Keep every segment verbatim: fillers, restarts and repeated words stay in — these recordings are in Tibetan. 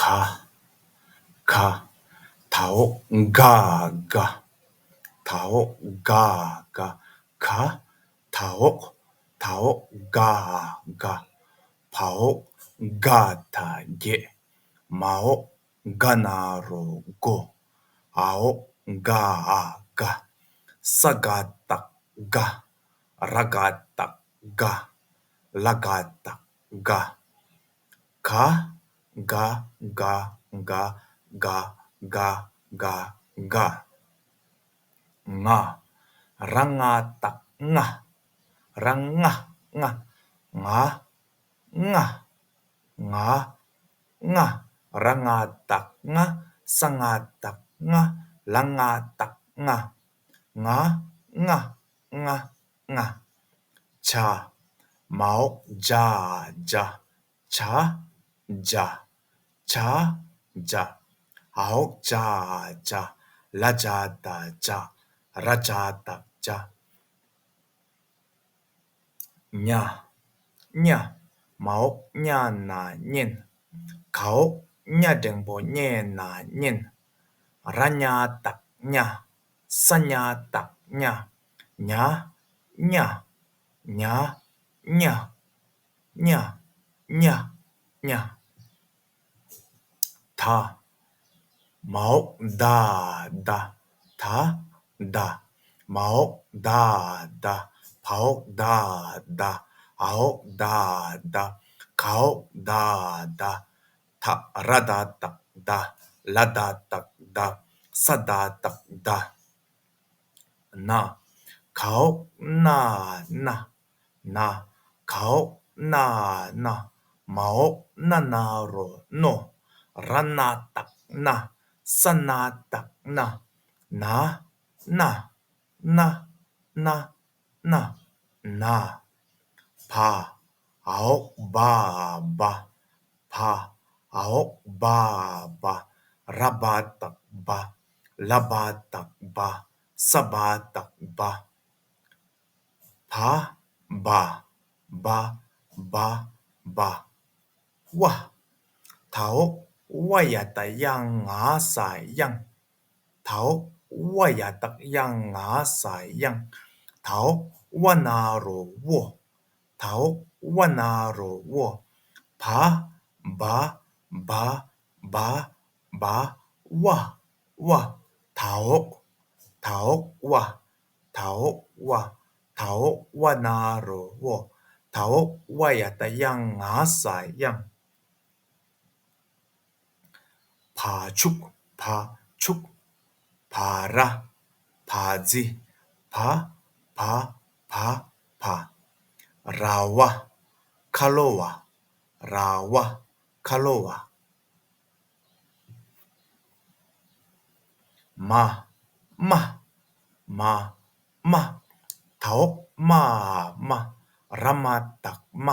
ག་ག་ད་འོག་ག་ག་ད་འོག་ག་ག་ག་ད་འོག་ད་འོག་ག་ག་བ་འོག་ག་ད་བརྒྱད། མ་འོག་ག་ན་རོ་མགོ། འ་འོག་ག་འ་དགའ། ས་ག་བཏགས་སྒ། ར་ག་བཏགས་སྒྲ། ལ་ག་བཏགས་ལྒ། ག་ག་ག་ག་ག་ག་ག་ག་ང་། ར་ང་བཏགས་རྔ། ར་རྔ་རྔ། ང་རྔ། ང་རྔ། ར་ང་བཏགས་རྔ། ས་ང་བཏགས་སྔ། ལ་ང་བཏགས་ལྔ། ང་རྔ་རྔ་རྔ། ཇ། མ་འོག་ཇ་ཇ། ཇ་ཇ། ཇ་ཇ། འ་འོག་ཇ་ཇ། ལ་ཇ་ད་ལྗ། ར་ཇ་བཏགས་རྒྱ། ཉ། ཉ། མ་འོག་ཉ་ན་སྙན། ག་འོག་ཉ་འགྲེང་བུ་སྙེ་ན་སྙེན། ར་ཉ་བཏགས་རྙ། ས་ཉ་བཏགས་སྙ། ཉ། ཉ། ཉ། ཉ། ཉ། ཉ། ཉ། ད། མ་འོག་ད་ད། ད་ད། མ་འོག་ད་ད། བ་འོག་ད་ད། འ་འོག་ད་ད། ག་འོག་ད་ད། ད། ར་ད་བཏགས་རྡ། ལ་ད་བཏགས་ལྡ། ས་ད་བཏགས་སྡ། ན། ག་འོག་ན་ན། ན། ག་འོག་ན་ན། མ་འོག་ན་ན་རོ་རྣོ། ར་ན་བཏགས་རྣ། ས་ན་བཏགས་སྣ། ན། ན། ན། ན། ན། ན། བ། འ་འོག་བ་བ། བ། འ་འོག་བ་བ། ར་བ་བཏགས་རྦ། ལ་བ་བཏགས་རྦ། ས་བ་བཏགས་སྦ། བ། བ། བ། བ། བ། ཝ། ད་འོག་ཝ་ཡ་བཏགས་ཡ་ང་ས་དབྱངས། ད་འོག་ཝ་ཡ་བཏགས་ཡ་ང་ས་དབྱངས། ད་འོག་ཝ་ན་རོ་དབོ། ད་འོག་ཝ་ན་རོ་དབོ། བ། བ། བ། བ། བ། ཝ། ཝ། ད་འོག་ད་འོག་ཝ། ད་འོག་ཝ། ད་འོག་ཝ་ན་རོ་དབོ། ད་འོག་ཝ་ཡ་བཏགས་ཡ་ང་ས་དབྱངས། བ་ཕྱུགས། བ་ཕྱུགས། བ་ར། བ་ཛི། བ། བ། བ། བ། ར་བ། ཁ་ལོ་བ། ར་བ། ཁ་ལོ་བ། མ། མ། མ། མ། ད་འོག་མ། མ། ར་མ་བཏགས་རྨ།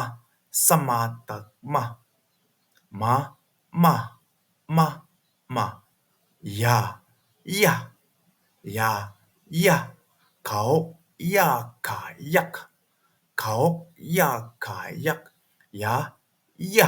ས་མ་བཏགས་སྨྲ། མ། མ། མ། མ། ཡ། ཡ། ཡ། ཡ། ག་འོག་ཡ་ག་གཡག་ག་འོག་ཡ་ག་གཡག་ཡ། ཡ།